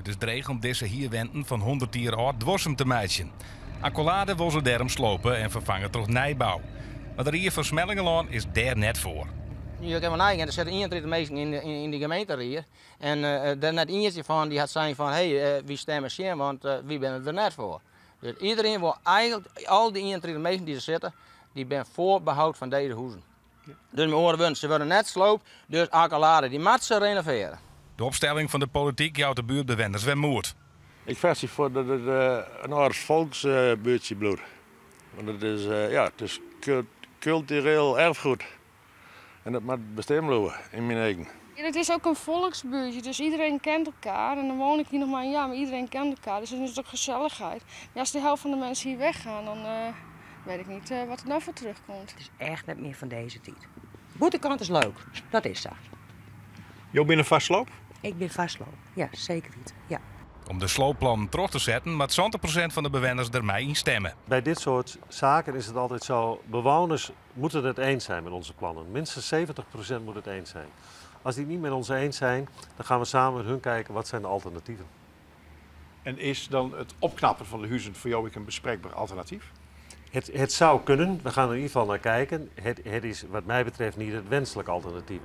It is dreech om dizze hierwenten fan 100 jier âld duorsum te meitsjen. Accolade wol se dêrom slope en ferfange troch nijbou. Mar de rie fan Smellingerlân is dêr net foar. Jo kinne wol neigean, der sitte 31 minsken yn dy gemeenterie en der net ientsje fan dy hat sein fan hé, wy stimme tsjin want wy binne der net foar. Dus iedereen wol eigentlik, al dy 31 minsken dy't der sitte, dy binne foar behoud fan dizze huzen. Dus mei oare wurden, se wurde net sloopt, dus Accolade dy moat se renovearje. De opstelling fan de polityk jout de buertbewenners wer moed. Ik fechtsje foar dat it in âld folksbuertsje bliuwt. Want it is, ja, it is kultureel erfgoed en dat moat bestean bliuwe yn myn eagen. Het is ook een volksbuurtje, dus iedereen kent elkaar. En dan woon ik hier nog maar een jaar, maar iedereen kent elkaar. Dus het is ook gezelligheid. Maar als de helft van de mensen hier weggaan, dan weet ik niet wat er nou voor terugkomt. Het is echt net mear fan dizze tiid. Bûtenkant is leuk, dat is sa. Jo binne foar sloop? Ik bin foar sloop, ja, seker wite, ja. Om de sloopplannen troch te setten moat 70% fan de bewenners der mei ynstimme. Bij dit soort zaken is het altijd zo, bewoners moeten het eens zijn met onze plannen. Minstens 70% moet het eens zijn. Als die het niet met ons eens zijn, dan gaan we samen met hun kijken wat zijn de alternatieven. En is dan it opknappen fan de huzen foar jo ek in besprekber alternatyf? Het zou kunnen, we gaan er in ieder geval naar kijken. Het is wat mij betreft niet het wenselijk alternatief.